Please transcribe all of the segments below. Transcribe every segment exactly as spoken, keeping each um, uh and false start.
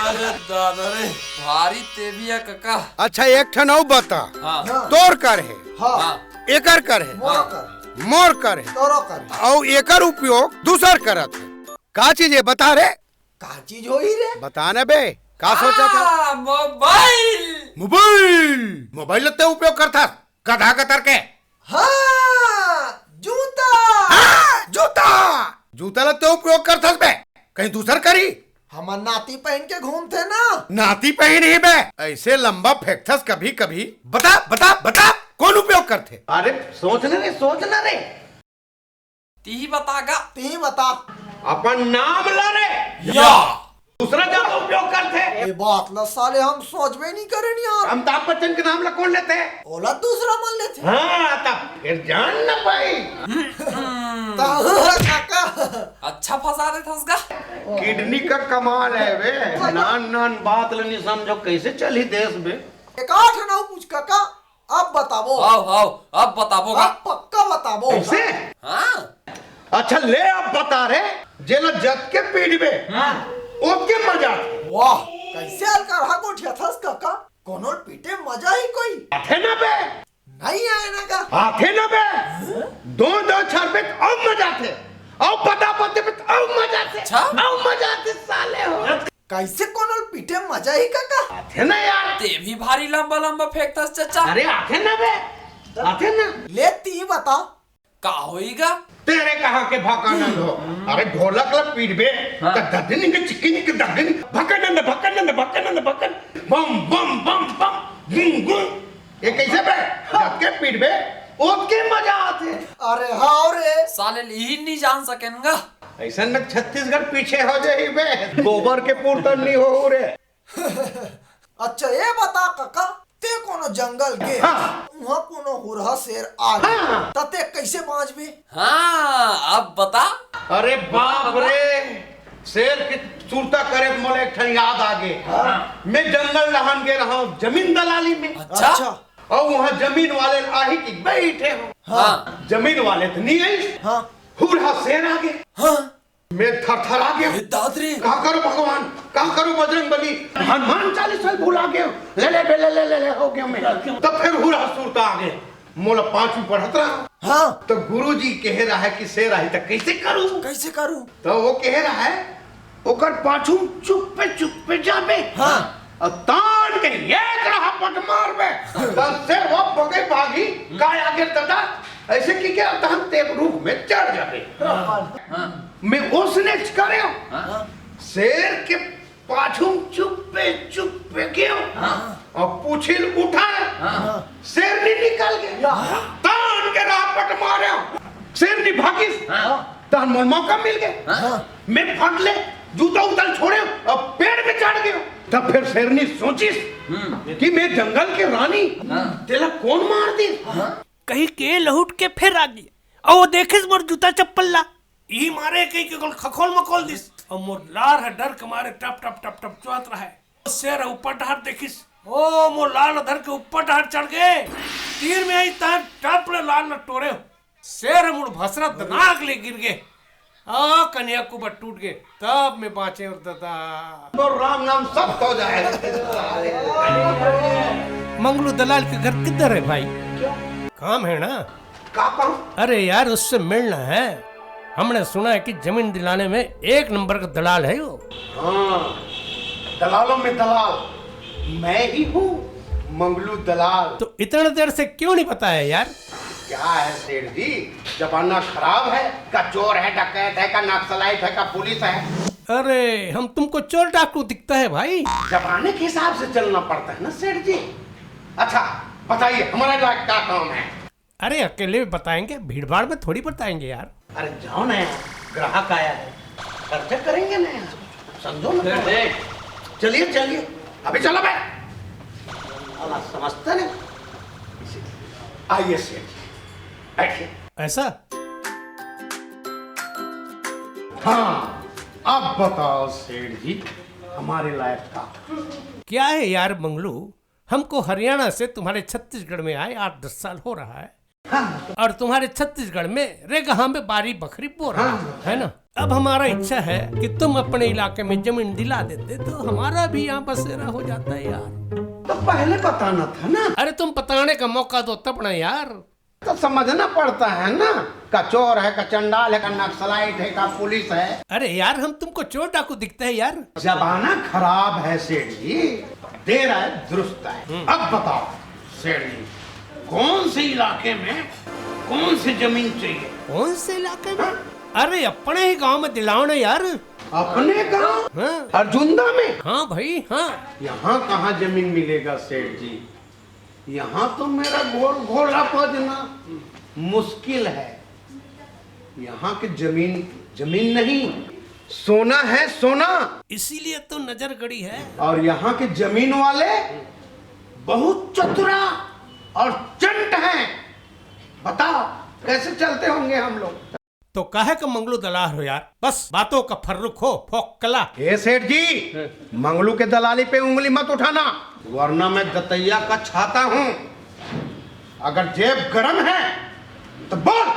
अरे दादा रे, भारी तेबिया कका। अच्छा, एक ठन अउ बता। हाँ। तोर कर हे, हाँ। एकर कर हे, मोरो कर। मोर कर हे, तोरो कर। अउ एकर उपयोग दूसर करत हे। का चीज हे, बता रे। का चीज होही रे? बता न बे, का सोचत हस? आ, मोबाइल। मोबाइल? मोबाइल ल ते उपयोग करथस, गधा कतर के। हाँ, जूता। हाँ, जूता। जूता ल ते उपयोग करथस बे, कहीं दूसर करही? हमर नाती पहिन के घूमथे ना। नाती पहिनही बे, अइसे लंबा फेंकथस कभी-कभी। बता, बता, बता, कोन उपयोग करथे? अरे सोच न रे, सोच न रे। तिही बता गा। तिही बता। अपन नाम ल रे। या। दूसरा जगह उपयोग करथे। ए बात ल साले हम सोचबे नइ करेन यार। अमिताभ बच्चन के नाम ल कोन लेथे? ओला दूसरा मन लेथे। हाँ, तब फिर जान न पाई। त काका। अच्छा फंसा देथस गा। किडनी का कमाल हे बे। नान नान बात ल नइ समझव, कइसे चलही देश में? एक आठ नौ पूछ काका। अब बताबो। हव, हव, अब बताबो गा। अब पक्का बताबो। कइसे? हाँ। अच्छा ले अब बता रे, जेला जतके पीटबे, हाँ। ओतके मजा आथे। वाह, कइसे अलकरहा गोठियाथस काका? कोनो ल पीटे मजा ही कोई? आथे ना बे। नइ आय ना गा। आथे ना बे। दो दो छरबे त अउ मजा आथे। अउ पता पते पे त अउ मजा आथे। अच्छा? अउ मजा आथे साले हो। कइसे कोनो ल पीटे मजा ही काका? आथे ना यार। ते भी भारी लंबा लंबा फेंकथस चचा। अरे आथे ना बे, आथे ना। ले ती बता। का होई गा? तेरे कहाँ के भकानंद हो? अरे ढोलक ल पीटबे, हाँ। त ददिन के चिकिन के ददिन, भकानंद, भकानंद, भकानंद, भकानंद, बम, बम, बम, बम, गुम, गुम। ये कइसे बे? जतके पीटबे, ओतके मजा आथे। अरे हाँ रे। साले ल इही नइ जान सकेन गा। अइसन में छत्तीसगढ़ पीछे हो जाही बे, गोबर के पुरतन नइ होहू रे। अच्छा, ये बता काका, ते कोनो जंगल गे, हाँ। उहाँ कोनो हुरहा शेर आ गे, हाँ। त ते कइसे बाँचबे? हाँ, अब बता। अरे बाप रे, शेर के सुरता करे त मोला एक ठन याद आ गे। हाँ। मैं जंगल डहन गे रहंव जमीन दलाली में। अच्छा। अच्छा। अउ उहाँ जमीन वाले आही कि बइठे हों। हाँ। जमीन वाले त नइ आइस। हाँ। हुरहा शेर आ गे। हाँ। मैं थरथरा गेंव। ए दाद रे। का करों भगवान, का करों बजरंग बली, हनुमान चालीसा ल भुला गेंव। ले ले बे, ले ले ले ले हो गेंव मैं। तब फेर हुरहा सुरता आ गे। मोला पाँचवीं पढ़त रहंव। हाँ। त गुरुजी कहे रहय कि शेर आही त कइसे करूँ? कइसे करूँ? त ओ कहे रहय, ओकर पाछू चुप्पे चुप्पे जाबे। हाँ। अउ तान के एक राहपट मारबे। त शेर ओ बगे भागही, काय आगे ददा, अइसे कहिके तहन ते रुख में चढ़ जाबे। हाँ। मैं ओसनेच करेंव। हाँ। शेर के पाछू चुप्पे चुप्पे गेंव। हाँ। अउ पूछी ल उठाएंव। हाँ। शेरनी निकल गे। या। तान के राहपट मारेंव। शेरनी भागिस। हाँ। तहन मोला मौका मिल गे। हाँ। मैं फट ले जूता उता ल छोड़ेंव अउ पेड़ में चढ़ गेंव। तब फेर शेरनी सोचिस हम्म। कि मैं जंगल के रानी, हाँ। तेला कोन मार दिस? हाँ। कहिके लहुट के फेर आ गे। अउ ओ देखिस मोर जूता चप्पल ला। इही मारे कहिके ओला खखोल मखोल दिस। अउ मोर लार ह डर के मारे टप टप टप टप चुहत रहय। शेर ह ऊपर डहर देखिस। ओ मोर लार ल धर के ऊपर डहर चढ़ गे। तीर में आइस तहन टप ले लार ल टोरेंव। शेर ह मुड़ भसरत दनाक ले गिर गे। आ, कनिहा कुबर टूट गे, तब मैं बाँचेंव रे ददा। तो राम नाम सप्त हो जाए। मंगलू दलाल के घर किधर है भाई? काम है ना? का काम? अरे यार, उससे मिलना है। हमने सुना है कि जमीन दिलाने में एक नंबर का दलाल है वो। हाँ, दलालों में दलाल मैं ही हूँ, मंगलू दलाल। तो इतने देर से क्यों नहीं बताया यार? क्या है सेठ जी, जमाना खराब है, का चोर है, डकैत है, का नक्सलाइट है, का पुलिस है। अरे, हम तुमको चोर डाकू दिखता है भाई। जमाने के हिसाब से चलना पड़ता है ना सेठ जी। अच्छा, बताइए, हमारे लायक क्या काम है? अरे, अकेले में बताएंगे, भीड़ भाड़ में थोड़ी बताएंगे यार। अरे जाओ ना यार, ग्राहक आया है, खर्चा करेंगे ना यार, समझो ना। चलिए, चलिए, अभी चलो बे। साला समझता नहीं। आइए सेठ जी, बैठिए। ऐसा? हाँ, अब बताओ सेठ जी, हमारे लायक का। क्या है यार मंगलू, हमको हरियाणा से तुम्हारे छत्तीसगढ़ में आए आठ दस साल हो रहा है। हाँ। और तुम्हारे छत्तीसगढ़ में रेगहा में बारी बखरी बो रहा है, हाँ। है ना? अब हमारा इच्छा है कि तुम अपने इलाके में जमीन दिला देते तो हमारा भी यहाँ बसेरा हो जाता है यार। तो पहले बताना था ना। अरे तुम बताने का मौका दो तब ना यार। तो समझना पड़ता है ना, का चोर है, का चंडाल है, का नक्सलाइट है, का पुलिस है। अरे यार, हम तुमको चोर डाकू दिखते हैं यार? जमाना खराब है सेठ जी, देर आए दुरुस्त आए। अब बताओ सेठ जी, कौन से इलाके में कौन सी जमीन चाहिए? कौन से इलाके में? अरे अपने ही गांव में दिलाओ ना यार। अपने गांव? हाँ। अर्जुंदा में? हाँ भाई, हाँ। यहाँ कहाँ जमीन मिलेगा सेठ जी? यहाँ तो मेरा गोल घोला पहुंचना मुश्किल है। यहाँ की जमीन जमीन नहीं, सोना है सोना। इसीलिए तो नजर गड़ी है। और यहाँ के जमीन वाले बहुत चतुरा और चंट हैं। बताओ कैसे चलते होंगे हम लोग। तो काहे का मंगलू दलाल हो यार, बस बातों का फर्रुख हो, फोकला। ए सेठ जी, मंगलू के दलाली पे उंगली मत उठाना, वरना मैं दतैया का छाता हूँ। अगर जेब गरम है तो बोल,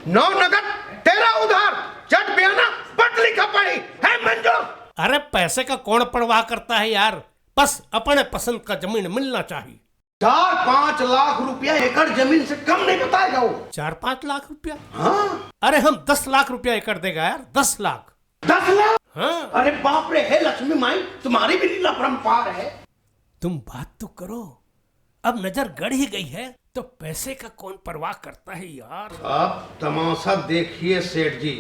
नौ नगद तेरा उधार, चट बियाना पट लिखा पड़ी है मंजूर। अरे पैसे का कौन परवाह करता है यार, बस अपने पसंद का जमीन मिलना चाहिए। चार पाँच लाख रुपया एकड़ जमीन से कम नहीं बताएगा वो। चार पाँच लाख रुपया? हाँ। अरे हम दस लाख रुपया एकड़ देगा यार, दस लाख। दस लाख? हाँ। अरे बाप रे, हे लक्ष्मी माई, तुम्हारी भी लीला परंपार है। तुम बात तो करो, अब नजर गड़ ही गई है तो पैसे का कौन परवाह करता है यार। अब तमाशा देखिए सेठ जी,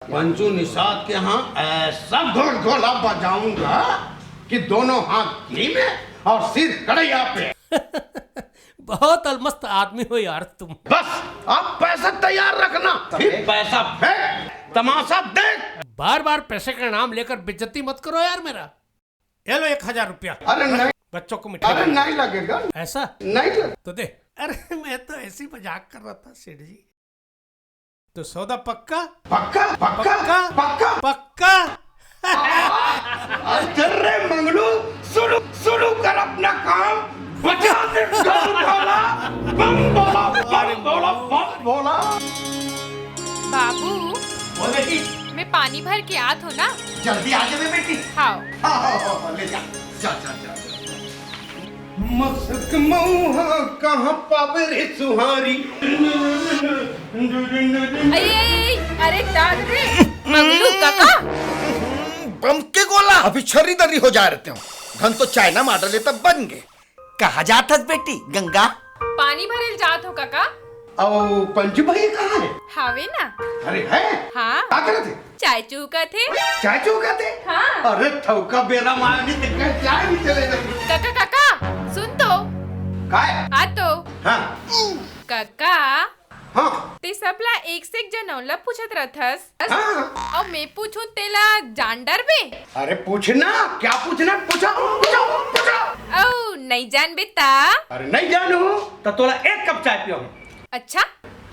पंचू निषाद के यहाँ ऐसा ढोल ढोला बजाऊंगा कि दोनों हाथ घी में और सिर कढ़ैया पे। बहुत अलमस्त आदमी हो यार तुम। बस, अब पैसा तैयार रखना, फिर पैसा फेंक, तमाशा देख। बार बार पैसे का नाम लेकर बेइज्जती मत करो यार मेरा। ये लो एक हजार रुपया। अरे नहीं। बच्चों को मिठाई अरे दे। नहीं लगेगा। ऐसा? नहीं लग- तो दे। अरे मैं तो ऐसी मजाक कर रहा था सेठ जी। तो सौदा पक्का? पक्का, पक्का, पक्का? पक्का, पक्का। अरे मंगलू, सुरु सुरु कर अपना काम। बजा दे ढोल ढोला, बम बोला, बम बोला, बम बोला। बाबू, बोल बेटी। मैं पानी भर के आत हो ना। जल्दी आ जावे बेटी। हाँ। हाँ, हाँ, हाँ, हाँ, ले जा, जा, जा, जा, जा। मसक मऊहा कहाँ पावे रे सुहारी। अरे, अरे, अरे, दाद रे, मंगलू काका। बम के गोला, अभी छर्री दर्री हो जा रहते हो। धन तो चाइना मॉडल है, तब बन गए। कहाँ जात हस बेटी गंगा? पानी भरे ल जात हो काका। अउ पंचू भैया कहाँ है? हावे ना। अरे है? हाँ। का करत हे? चाय चूहकत हे। चाय चूहकत हे? हाँ। अरे थौका बेरा मार भी दिख गए, चाय भी चले जाएंगे। काका, काका, सुन तो। काय? आ तो। हाँ। काका, हाँ। ते सबला एक से एक जनौला पूछत रथस। हाँ। अउ मैं पूछूं तेला जान डरबे? अरे पूछना, क्या पूछना, पूछो, पूछो, पूछो। अउ नहीं जानबे ता? अरे नहीं जानू, तो तोला एक कप चाय पियाहूँ। अच्छा?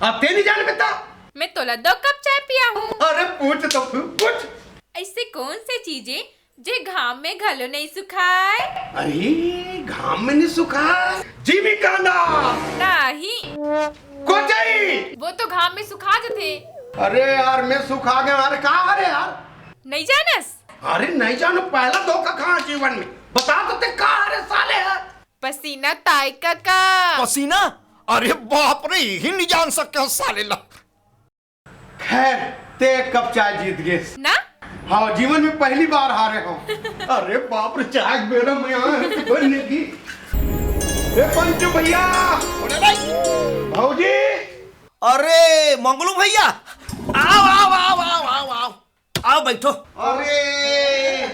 हाँ, ते नहीं जानबे ता? मैं तोला दो कप चाय पियाहूँ। अरे पूछ तो पूछ। ऐसे कौन से चीजें जे घाम में घलो नहीं सुखाय? अरे, घाम में नहीं सुखाय? जीमी कांदा। नहीं। कोचई। वो तो घाम में सुखा जथे। अरे यार, मैं सुखा गया। अरे, का हरे यार? नहीं जानस? अरे, नहीं जानू, पहला धोखा खा जीवन में। बता तो ते का हरे साले है? पसीना ताय काका। पसीना? अरे बाप रे, यही नहीं जान सके हो साले ला। खैर, ते एक कप चाय जीत गेस। ना? हाँ, जीवन में पहली बार हारे हो। अरे बाप रे, चाय के बेरा में यहाँ बनने की। ए पंचू भैया, अरे भाई। भौजी। अरे मंगलू भैया, आओ, आओ, आओ, आओ, आओ, आओ, आओ बैठो। अरे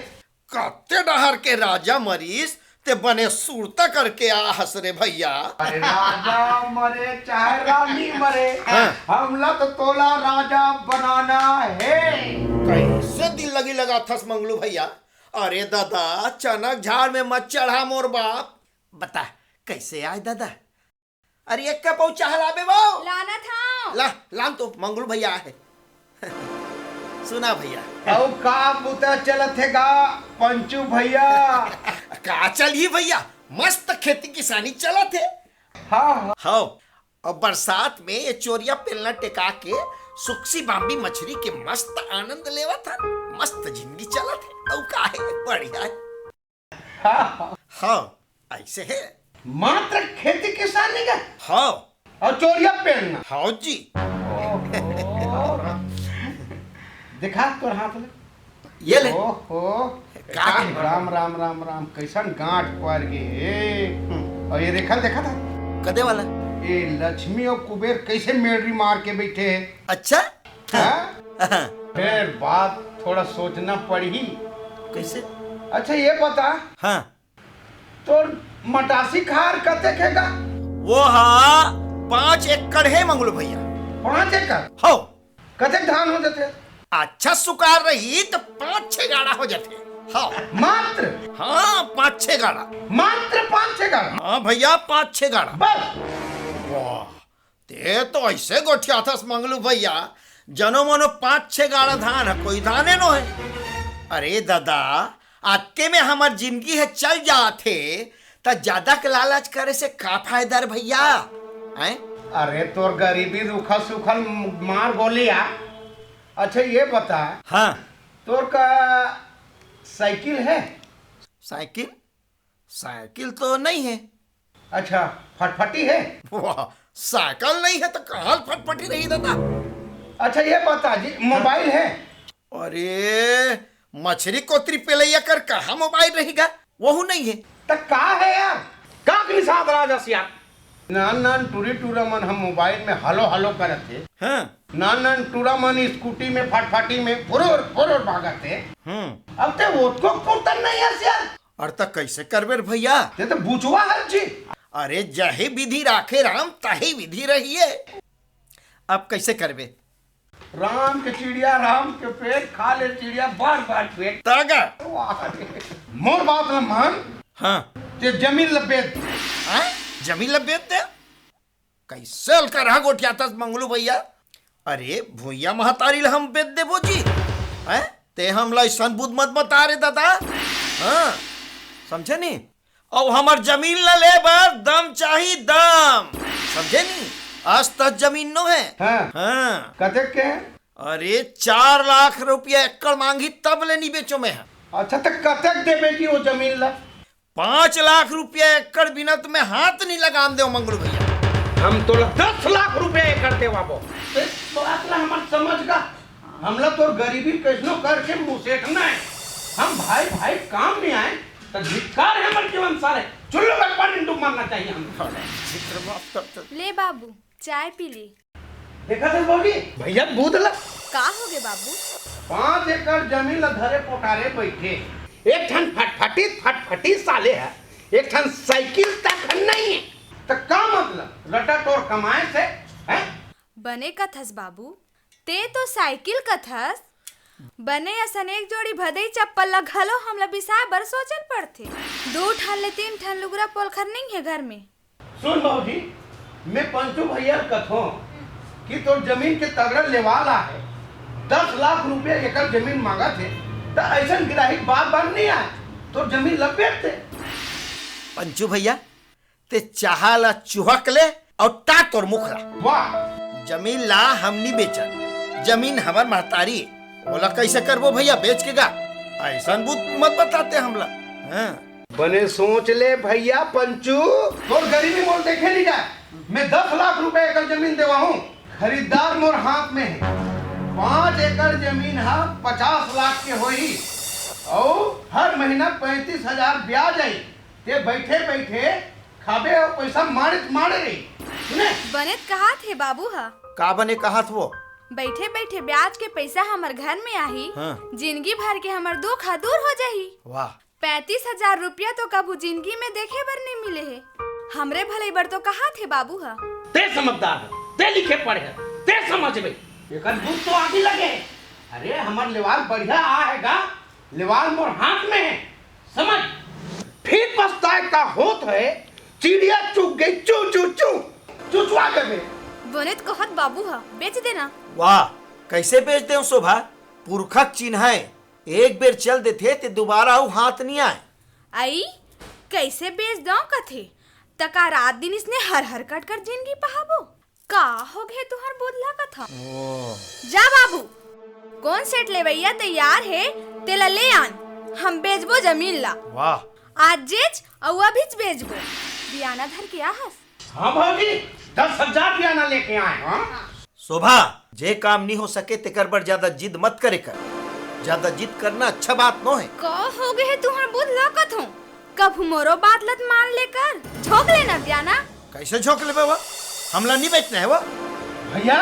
कत्ते डहर के राजा मरीस, ते बने सुरता करके आ हस रे भैया। अरे राजा मरे चाहे रानी मरे, हाँ। हमला तो तोला राजा बनाना है। कैसे दिल लगी लगा थस मंगलू भैया? अरे दादा, चनक झाड़ में मत चढ़ा मोर बाप। बता, कैसे आय दादा? अरे एक कप अउ चाह लाबे वो। लाना था। ला, लान तो, मंगलू भैया आहे। सुना भैया। अउ का बुता चलत हे गा, पंचू भैया? का चलही भैया, मस्त खेती किसानी चलत हे। हाँ, हाँ। हव, अउ बरसात में ये चोरिया पेलना टेका के सुक्सी बाम्बी मछरी के मस्त आनंद लेवत हन, मस्त जिंदगी चलत हे, अउ का हे, बढ़िया हे। हाँ। हाँ, ऐसे हे। मात्र खेती किसानी का? हाँ। अउ चोरिया पेड़ना? हाँ जी। ओहो। दिखा तोर हाथ में। ये ले। ओहो। का? राम, राम, राम, राम, कैसन गांठ पड़ गे हे। हम्म। अउ ये रेखा ल देखा था? कदे वाला? ये लक्ष्मी अउ कुबेर कैसे मेड़री मार के बैठे हे। अच्छा? हाँ? हाँ। फेर बात थोड़ा सोचना पड़ही। कैसे? अच्छा, ये बता। हाँ। तोर मटासी खार कतेक हे गा? वो हा पाँच एकड़ हे मंगलू भैया। पाँच एकड़? हो। कतेक धान हो जाथे? अच्छा सुकार रही त पाँच छे गाड़ा हो जाथे। हाँ। मात्र? हाँ, पाँच छे गाड़ा। मात्र पाँच छे गाड़ा? हाँ भैया, पाँच छे गाड़ा। बस। वाह, ते तो ऐसे गोठियाथस मंगलू भैया, जनो मनो पाँच छे गाड़ा धान ह, कोई धाने नो हे। अरे दादा, अतके में हमर जिंदगी ह चल जात हे, त जादा के लालच करे से का फायदा रे भैया? हैं? अरे तोर गरीबी रूखा सूखल मार गोलिया। अच्छा ये बता, हाँ। तोर का साइकिल हे? साइकिल? साइकिल तो नहीं हे। अच्छा, फटफटी हे? वाह, साइकिल नहीं हे त कहाँ फटफटी रही दादा? अच्छा ये बता जी, मोबाइल हे? अरे, मछरी कोतरी पेलैया कर कहाँ मोबाइल रही गा? वहू नहीं हे। त का हे यार? का के निषाद राज अस यार? नान नान टूरी टूरा मन ह मोबाइल में हलो हलो करत हे। हाँ। नान नान टूरा मन स्कूटी में फटफटी में फुरुर फुरुर भागत हे। हम्म। अब ते ओतको फुर्तन नहीं हस यार। अरे त कैसे करबे रे भैया? ते तो बुचवा हस जी। अरे जही विधि राखे राम तही विधि रहिए। अब कैसे करबे? राम के चिड़िया, राम के पेट, खा ले चिड़िया, बार बार पेट। तागा। वाह रे। मोर बात ल मान। हाँ। ते जमीन ल बेच दे। हाँ? जमीन ल बेच दे? कैसे हल्का रहा गोठियाथस मंगलू भैया? अरे भुइया महतारी ल हम बेच देबो जी। हैं? ते हमला ऐसन बुध मत बता रे दादा। हाँ। समझे नी? अउ हमर जमीन ल ले बर दम चाही, दम। समझे नी? अस तस जमीन नो हे। हाँ। हाँ। कतेक के हे? अरे, चार लाख रुपया एकड़ मांगही, तब ले नी बेचों मैं ह। अच्छा, त कतेक देबे जी वो जमीन ल? पाँच लाख रुपया एकड़ बिना त मैं हाथ नी लगान देवों मंगलू भैया। हम तोला दस लाख रुपया एकड़ देवाबो। ए, बात ल हमर समझ गा। हमला तोर गरीबी कैसनो करके मुसेठना हे। हम भाई भाई काम में आए, त धिक्कार हे हमर जीवन सारे। चुल्लू का पानी डूब मरना चाहिए हमला। ले बाबू, चाय पी ले। देखा था भौजी, भैया बूध ला। का हो गे बाबू? पाँच एकड़ जमीन ला धरे पोटारे बैठे। एक ठन फटफटी, फटफटी साले हे, एक ठन साइकिल तक नहीं हे। त का मतलब? रटा तोर कमाए से, हैं? बने कथस बाबू, ते तो साइकिल कथस। बने असन एक जोड़ी भदई चप्पल ला घलो हमला बिसाए बर सोचन पड़थे। दू ठन ले तीन ठन लुगरा पोलखर नइ हे घर में। सुन भौजी, मैं पंचू भैया ल कथों कि तोर जमीन के तगड़ा लेवाल आहे, दस लाख रुपया एकड़ जमीन मांगत हे, त अइसन गिराही बार-बार नइ आए, तोर जमीन ल बेच दे। पंचू भैया, ते चाहा ला चुहक ले अउ टा तोर मुख ला। वाह! जमीन ला हम नी बेचन, जमीन हमर महतारी, ओला कइसे करबो भैया बेच के गा? अइसन बुत मत बता ते हमला। हाँ। बने सोच ले भैया पंचू। तोर गरीबी मोर देखे नी जाए। मैं दस लाख रुपया एकड़ जमीन देवाहूँ। खरीदार मोर हाथ में हे। पाँच एकड़ जमीन ह पचास लाख के होही अउ हर महीना पैंतीस हजार ब्याज आई। ते बइठे बइठे खाबे अउ पइसा माड़े माड़े रही। सुने? बने त कहात हे बाबू ह। का बने कहात वो? बइठे बइठे ब्याज के पइसा हमर घर में आही, हाँ। जिनगी भर के हमर दुख ह दूर हो जाही। वाह। पैंतीस हजार रुपया तो कभू जिनगी में देखे बर नइ मिले हे। हमरे भलई बर तो कहात हे बाबू ह। ते समझदार हे, ते लिखे पढ़े हे, ते समझबे। एकर बुत तो आगी लगे हे। अरे, हमर लेवाल बढ़िया आहे गा, लेवाल मोर हाथ में हे, समझ। फिर पछताए का होत हे, चिड़िया चुग गई चू चू चू, चुचवा देबे। बने त कहत बाबू ह, बेच देना। वाह, कइसे बेच देवं शोभा? पुरखा के चिन्ह हे, एक बेर चल देथे ते दुबारा अउ हाथ नइ आए। अई, कइसे बेच दंव कथे? त का रात दिन इसने हर हर कट कर जिनगी पहाबो? का होगे तुंहर बोदला कथा? जा बाबू, कोन सेठ लेवइया तैयार हे, तेला ले आन, हम बेचबो जमीन ला। वाह। आजेच अउ अभीच बेचबो। बियाना धर के आहस? हाँ भौजी, दस हजार बियाना लेके आए हंव। शोभा, जे काम नी हो सके तेकर बर जादा जिद मत करे कर। जादा जिद करना अच्छा बात नोहे। का होगे हे तुंहर बोदला कथा? कभू मोरो बात ल त मान ले कर। झोंक लेना बियाना। कइसे झोंक लेबे वो? हमला नी बेचना हे वो। भइया,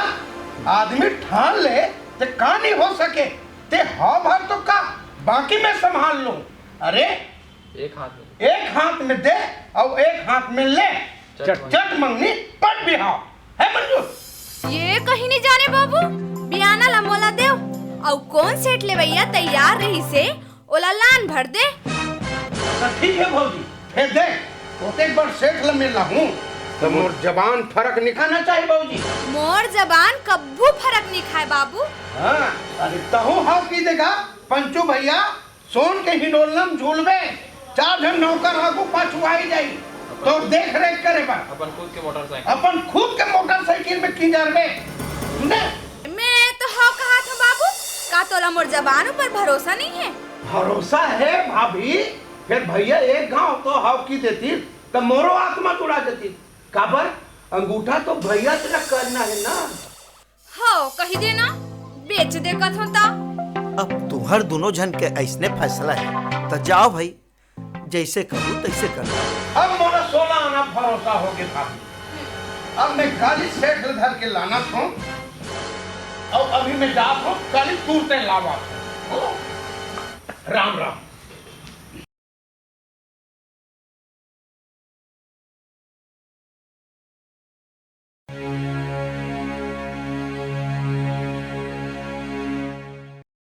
आदमी ठान ले ते का नी हो सके। ते हव भर तो का, बाकी मैं संभाल लूं। अरे, एक हाथ में। एक हाथ में दे अउ एक हाथ में ले। चट चट मंगनी पट बिहाव। हे मंजूर? ये कहीं नी जाने बाबू, बियाना ला मोला देव, अउ कोन सेठ लेवइया तैयार रहिसे, ओला लान भर दे। त ठीक हे भौजी, फेर देख, ओतेक बड़ सेठ ल मिल लहूं, त मोर जबान फरक नी खाना चाही भौजी। मोर जबान कभू फरक नी खाय बाबू। हाँ, अरे तहूं हव कहि दे गा, पंचू भइया, सोन के हिंडोलना म झूलबे, चार झन नौकर आगू पाछू आही जाही, तोर देख रेख करे बर। अपन खुद के मोटरसाइकिल। अपन खुद के मोटरसाइकिल में किंजरबे, सुने? मैं तो हव कहत हंव बाबू, का तोला मोर जबान ऊपर भरोसा नइ हे? भरोसा हे भाभी, फेर भइया एक घांव तो हव कहि देतिस, त मोरो आत्मा जुड़ा जतिस। काबर? अंगूठा तो भइया तेला करना हे ना। हव, कहि देना, बेच दे कथंव त। अब तुंहर दूनों झन के अइसने फइसला हे, त जाव भई, जइसे कहू तइसे कर। अब मोला सोला आना भरोसा होगे भाभी। अब मैं काली सेठ ल धर के लानत हंव, अउ अभी मैं जात हंव, काली तुरते लावत हंव। राम राम।